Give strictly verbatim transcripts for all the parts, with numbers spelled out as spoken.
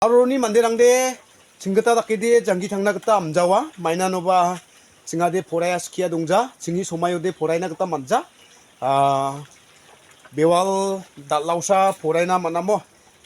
Aroni manderangde chinggita dakede janggi tangna gita amjawa. Mainanoba chingade poraiaskia dongja, chingni somaiyode poraina gita manja. Ah, bewal dal·ausa poraina man·amo.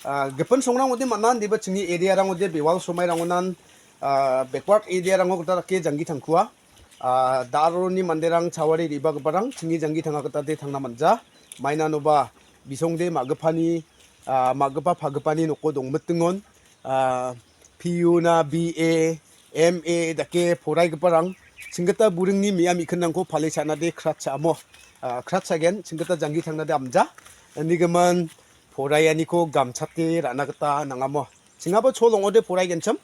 Ah, gipin songrangode man·a, indiba chingni area-rangode bewal somairangonan, ah, backward area-rango gita dake janggi tangkua. Ah, da·aroni manderang chawari re·bagiparang chingni janggi tanga gita de tangna manja. Mainanoba bisongde ma·gipani, ah, ma·gipa pagipani noko dongmitingon, ah, P U na B A, M A dake poraigiparang chinggita buringni me·a me·ikinrangko pale cha·nade krat cha·amo. Ah, krat cha·gen, chinggita janggi tangnade amja. Anigimin poraianiko gamchate ra·na gita nangamo. Chingaba chol ong·ode poraigenchim.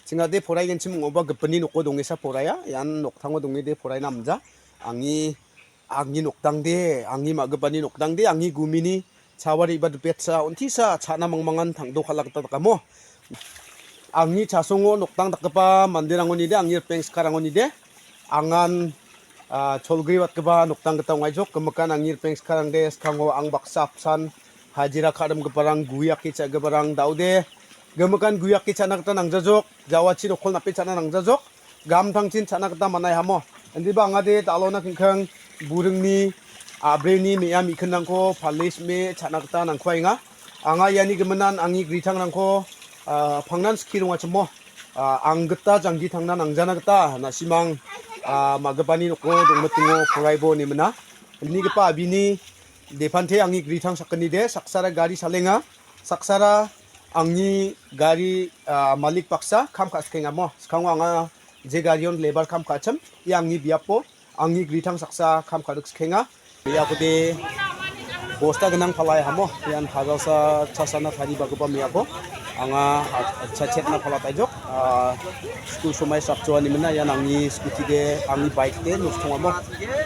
Chingade poraigenchim ong·oba gipinni noko dongesa poraia. Ian noktango dongede poraina amja. Angni, angni noktangde, angni ma·gipani noktangde, angni gumini chawari ba dipetsa, ontisa cha·na mangmangan tangdo kal·a gita dakamo. Angni chasongo noktang dakgipa manderangonide, angni ripeng skarangonide, angan, ah, cholgribatgipa noktang gita ong·aijok. Gimikan angni ripeng skarangde skango ang baksa apsan hajira ka·rimgiparang, guiake cha·giparang, da·ode gimikan guiake cha·na gita nangjajok, jawachi nokol nape cha·na nangjajok, gamtangchin cha·na gita man·ai hamo. Indiba angade dalona kingkang buringni a·breni me·a me·ikinrangko pale sim·e cha·na gita nangkuaenga. Anga iani giminan angni gritangrangko, ah, pangnan skie rongachimo. Ah, ang gita janggi tangna nangjana gita na·simang, ah, ma·gipani noko dongmitingo poraibo ine mina. Inigipa abini depante angni gritang sakgnide, saksara gari salenga, saksara angni gari, ah, malik baksa kam ka·skengamo. Skango anga je garion lebar kam ka·achim, ia angni biapo angni gritang saksa kam ka·rikskikenga. Iakode bosta gnang palai hamo, ian hajalsa chasana taribagipa me·ako. Anga a-, a-, cha chetna palataijok. Ah, skul somai srapjoani mina, ian angni scooty de, angni bike de, nostongamo.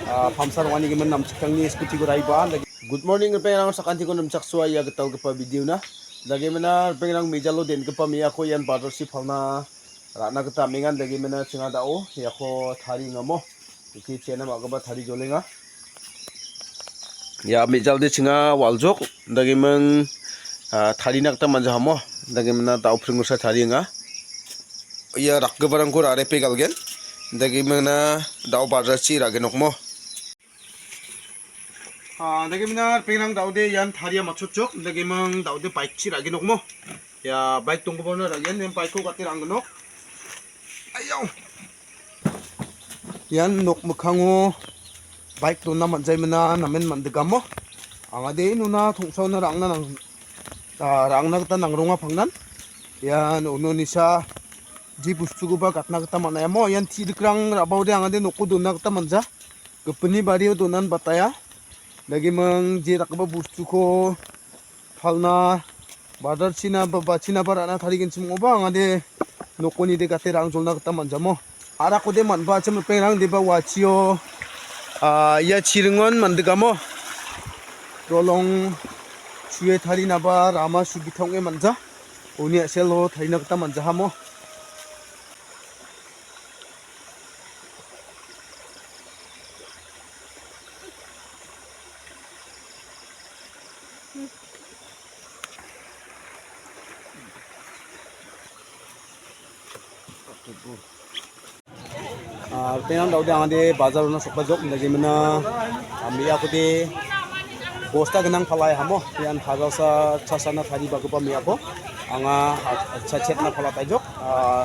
Ah, pamsar ong·ani gimin namchikrangni scooty-ko raiba. Good morning, ripengrang, sakantiko nimchaksoa ia gitalgipa video-na. Dagimina, ripengrang, mejalo den·gipa me·ako ian bajarsi palna ra·na gita amengan, dagimina chinga da·o iako tariengamo. Oke, chena ma·gipa tari jolenga. Ia mejalde chinga waljok, dagiming, ah, tarina gita manja hamo, dagimina da·o pringosa tarienga. Ia rakgiparangko ra·repe galgen, dagimina da·o bajarchi ra·genokmo. Ah, dagimina ripengrang da·ode ian taria matchotjok, dagiming da·ode bike-chi ra·genokmo. Ia bike donggipaona ra·gen, ian bike-ko gate ra·angenok. Ayau. Ian nok mikkango bike dona man·jaimina namen man·digamo. Angade nona tongsaona ra·angna nang-, ah, ra·angna gita nangronga pangnan. Ian uno nisa ji bostukoba gatna gita man·a. Iamo ian ti·rikrang ra·baode angade noko dona gita manja. Gipinni bario donan bataya. Dagiming je dakgipa bostuko palna, bajarchina ba, bachinaba ra·na tarigenchim ong·oba angade nokonide gate ra·angjolna gita man·jamo. Arakode man·bachim ripengrang deba wachio, ah, ia chiringon man·digamo. Dolong chue tarinaba rama sugita ong·e man·ja. Uni a·selo tarina gita man·jahamo. Ah, ripengrang da·ode angade bajarona sokbajok, dagimina, ah, me·akode bosta gnang palai hamo, ian hajalsa chasana taribagipa me·ako. Anga, ah, cha chetna palataijok, ah,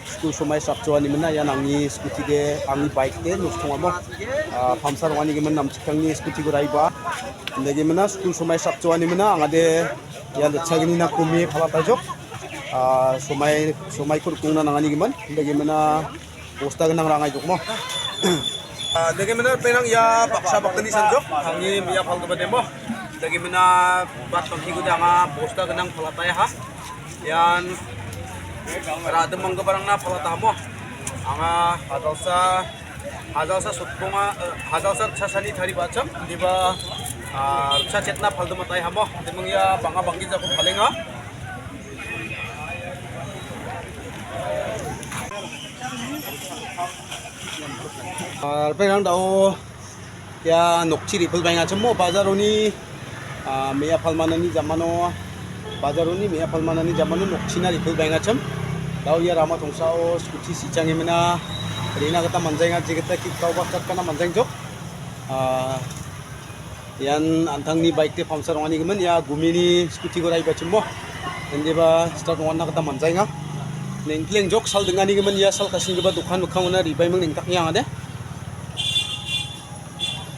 skul somai srapjoani mina, ian angni scooty de, angni bike de, nostongamo. Ah, pamsar ong·ani gimin namchikrangni scooty-ko raiba. Dagimina skul somai srapjoani mina, angade ian ritchagnina komie palataijok. Ah, somai, somaiko rikongna nangani gimin, dagimina bosta gnang ra·angaijokmo. Ah, dagimina ripengrang ia baksa bakgni sanjok, angni me·a palgipa demo. Dagimina bat bangkiko de anga bosta gnang palataiha. Ian ra·dim manggiparangna palatamo. Anga hajalsa, hajalsa sotkonga, eh, hajalsa ritchasani taribacham, indiba, ah, ritchachetna paldim ataihamo. Dagiming ia bang·a bang·gijako palenga. Ah, ripengrang da·o ia nokchi re·pilbaengachimo bajaroni, ah, me·a palmanani jamano Bajaroni me·a palmanani jamano nokchina rikilbaengachim. Dao ia rama tongsao skuti sichangemina re·na gita manjaenga, jegita kik·taoba chatkana manjaengjok. Ah, ian an·tangni baik de pamsar ong·anigimin, ia gumini skutiko raibachimbo. Indiba start ong·atna gita manjaenga. Neng·klengjok sal ding·anigimin ia sal ka·singipa dokan mikkangona ribaiming neng·takni angade.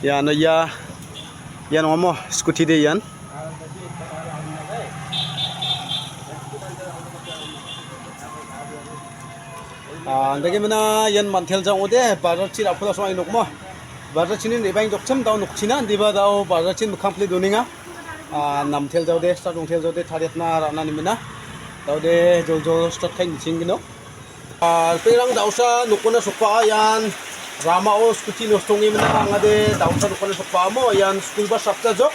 Iano ia, ian ong·amo skuti de ian. Ah, andake mina ian mantel jang ode, bajar chi rapola song·a nokmo. Bajar chini rebang jokchim dao nokchina, indiba dao bajar chin mikkang pile donenga. Ah, namtel jaode, start ongtel jaode, tariatna ra·nani mina. Daode jol jol start kai niching gino. Ah, ripengrang da·osa nokona sokbaha ian ramao skuti nostonge mina angade da·osa nokona sokbaha mo ian skul bas sapjajok.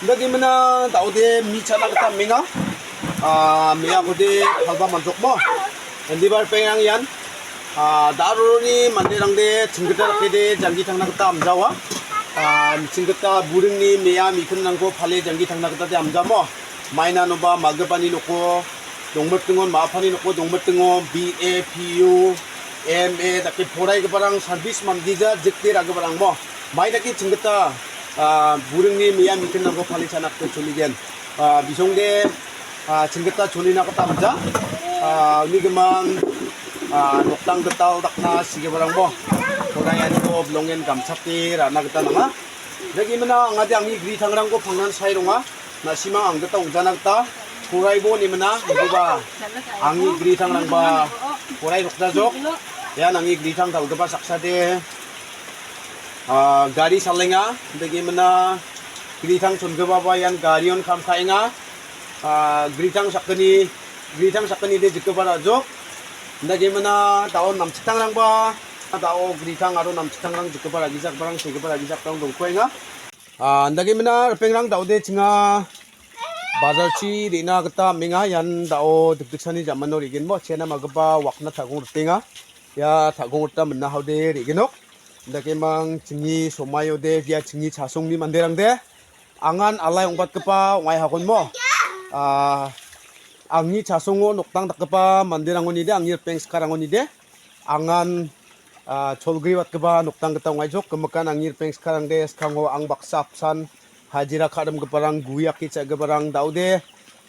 Indake mina da·ode mi cha·na gita amenga. Ah, me·akode palba man·jokmo. Indiba ripengrang ian, ah, da·roroni manderangde chinggita dakede janggi tangna gita amjawa. Ah, chinggita buringni me·a mikinrangko pale janggi tangna gita de amjamo. Mainanoba malgipani noko dongmitingon, ma·apani noko dongmitingon, B A, P U, M A dake poraigiparang sarbis man·gija jikde ra·giparangmo. Mai dake chinggita, ah, buringni me·a mikinrangko pale cha·na gita choligen. Ah, bisongde, ah, chinggita cholina gita amja. Ah, unigimin, ah, noktang gital dakna sigiparangbo poraianiko bilongen gamchate ra·na gita nanga. Dagimina angade angni gritangrangko pangnan sae ronga. Na·simang anggita ong·jana gita poraibo nemina, indiba angni gritangrangba porai rokjajok. Ian angni gritang dal·gipa saksade, ah, gari salenga. Dagimina gritang chongipaba ian garion kam ka·enga. Ah, gritang sakgni, gritang sakgnide jikgipa ra·jok. Dagimina da·o namchiktangrangba, da·o gritang aro namchiktangrang jikgipa ra·gijakbarang, segipa ra·gijakbarang dongkoenga. Ah, andake mina ripengrang da·ode chinga bajarchi re·na gita amenga. Ian da·o dikdiksani jamano re·genbo chena magipa wakna tagong ritenga. Ia tagong rita mina haode re·genok. Andake mang chingni somaio de, ia chingni chasongni manderang de angan alai ong·batgipa ong·ai hakonmo. Ah, angni chasongo noktang dakgipa manderangoni de, angni ripeng sikarangoni de angan, ah, cholgribatgipa noktang gita ong·aijok. Gimikan angni ripeng sikarangde skango ang baksa apsan hajira ka·rimgiparang, guiake cha·giparang, da·ode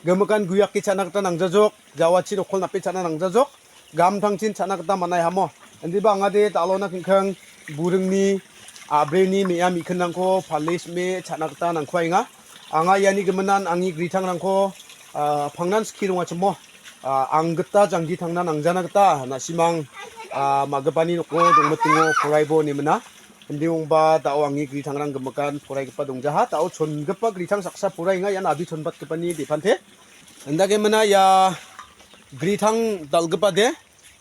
gimikan guiake cha·na gita nangjajok, jawachi rokol nape cha·na nangjajok, gamtangchin cha·na gita man·ai hamo. Indiba angade da·alona kingking buringni a·breni me·a mikinrangko pale sim·e cha·na gita nangkuaenga. Anga iani giminan angni gritangrangko, ah, pangnan skie rongachimo. Ah, ang gita janggi tangna nangjana gita na·simang, ah, ma·gipani noko dongmitingo poraibo ine mina. Indi ong·ba da·o angni gritangrang gimikan poraigipa dongjaha. Da·o chongipa gritang saksa poraenga ian abi chonbatgipani depante. Indake mina ia gritang dal·gipa de,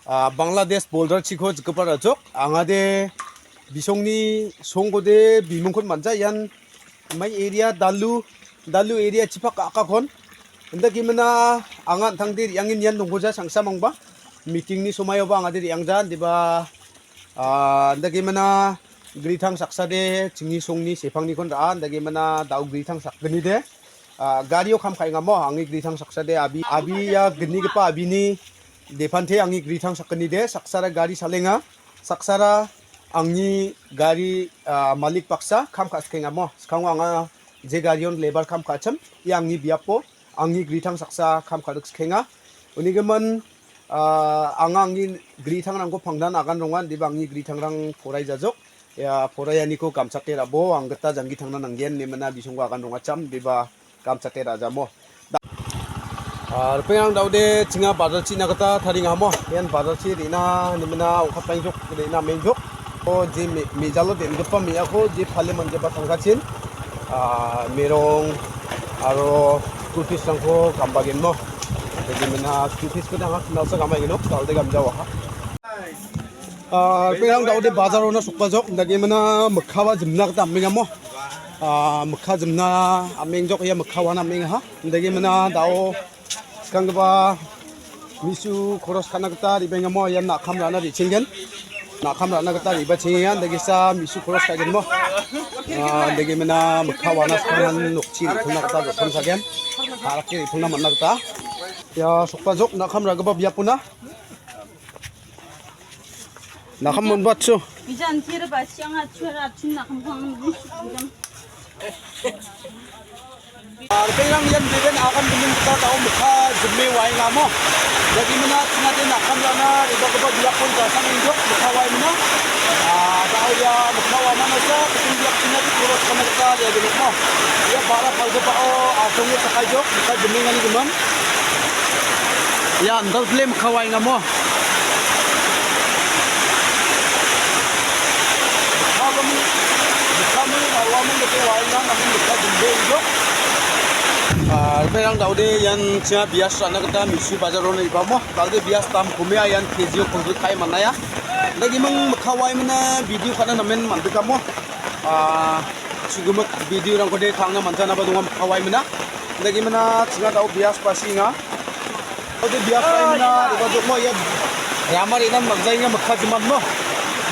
ah, Bangladesh border chiko jikgipa ra·jok. Angade bisongni songode bimungkon man·ja ian mai area dalu, dalu area chipak a·kakon. Indake mina anga an·tangde re·angin ian donggoja sangsamangba. Meeting-ni somaioba angade re·angja, indiba, ah, indake mina gritang saksade chingni songni sepangnikon ra·a, indake mina da·o gritang sakgnide, ah, gario kam ka·engamo angni gritang saksade abi, abi ia gnigipa abini depante angni gritang sakgnide, saksara gari salenga, saksara angni gari, ah, malik baksa kam ka·skengamo. Skango anga je garion lebar kam ka·achim, ia angni biapo angni gritang saksa kam ka·rikskenga. Unigimin, ah, anga angni gritangrangko pangnan agan ronga, indiba angni gritangrang poraijajok. Ia poraianiko gamchake ra·bo, ang gita janggi tangna nanggen, ine mina bisongko agan rongacham, indiba gamchake ra·jamo. Da-, ah, ripengrang da·ode chinga bajarchi na gita taringamo. Ian bajarchi re·na, ine mina ong·katbaengjok, re·na amengjok. O je me-, mejalo den·gipa me·ako je pale man·gipa tangkachin, ah, merong aro school fees-rangko gambagenmo. Jadi mina school fees-ko danga kinalsa gamagenok, da·ode gamjawaha. Ah, ripengrang da·ode bajarona sokbajok, dagimina mikkaba jimna gita amengamo. Ah, mikka jimna amengjok, ia mikka wana amengaha. Dagimina da·o skanggipa misu koros ka·na gita re·bengamo ian na·kam ra·na re·chenggen. Nakham ra·na gita re·bachengenga, dagisa misu koros ka·genmo. Ah, dagimina mikka wana skanghan nokchi re·pilna gita jotsam sagen. Harake re·pilna man·na gita. Ia sokbajok nakham ra·gipa biapona. Nakham monbatsu. Bijan kir ba siang achu ra chin nakham khang. Ripengrang ian beben agan biming gita dao mikka jime waengamo. Dagimina chingade nakham ra·na re·bagipa biapon jasang injok mikka waemina. Ah, dao ia mikka wamanosa kutung biap chingade koros kana gita ia genokmo. Ia ba·ra palgipao asonge sakaijok mikka jimengani gimin. Ia andal ple mikka waengamo. Ah, ripengrang dao de ian china bias ra·na gita misu bajaro re·bamo. Dao de bias dam komea ian K G o kolgrik ka·e man·aia. Dagiming mikka waemina video ka·na namen man·dikamo. Ah, chugimik video-rangkode tangna man·janaba donga mikka waemina. Dagimina china dao bias pasinga. Ode biap paimina, iba jokmo ia rama re·na nangjaenga mikka jimatmo.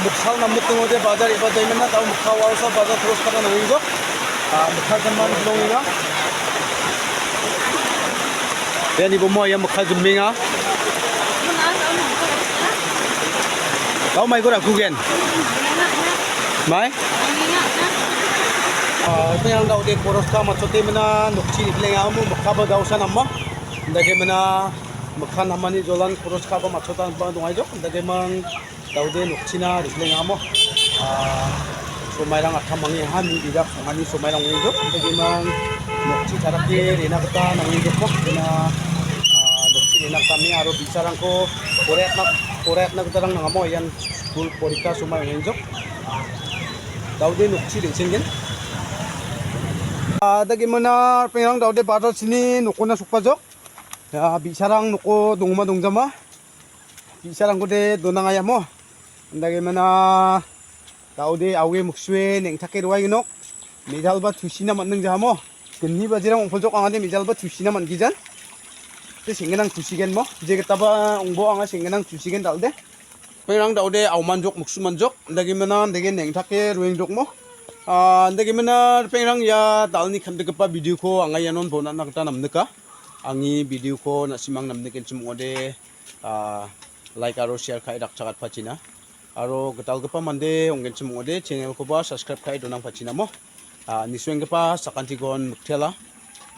Miksal namniting ode bajar iba jaimina, dao mikka warosa bajar terus kana nangjok. Ah, mikka jiman bilongenga. Ian ibomo ia mikka jimenga. Dao maiko ra·kugen. Mai? Ah, iba yang dao de koros ka matchote mina nokchi re·pilenga amo mikka ba daosa namma. Dagimina Mikkan hamani jolan koros ka·ba matchotna ba dongaijok. Dagimang dao de nokchina re·pilengamo. Ah, somairang attam ange ha mi bijak songani somairang ong·ejok. Dagimang nokchi charake re·na gita nang·ejokmo. Dena, ah, nokchi re·na gita me aro bi·sarangko poraiatna, poraiatna gitarang nangamo ian skul porikka somai ong·ejok. Dao de nokchi re·senggen. Ah, dagimina ripengrang dao de bajar chini nokona sokbajok. Ya, bi·sarang noko dongma dongjama. Bi·sarangkode donangaiamo. Dagimina dao de aue miksue neng·take roaigenok. Mejalba tusina man·ning jahamo. Gini bajirang ong·poljok angade mejalba tusina man·gijan. De senggenang tusigenmo. Je gitaba ong·bo anga senggenang tusigen dal·de. Ripengrang dao de aomanjok, miksumanjok, dagimina dege neng·take roengjokmo. Ah, dagimina ripengrang ia dal·ni kandikgipa video-ko anga ianon bonatna gita namnika. Angni video-ko na·simang namnikenchim ong·ode, ah, like aro share ka·e dakchakatpachina. Aro gitalgipa mande ong·genchim ong·ode, channel-koba subscribe ka·e donangpachinamo. Ah, nisuenggipa sakantikon miktela.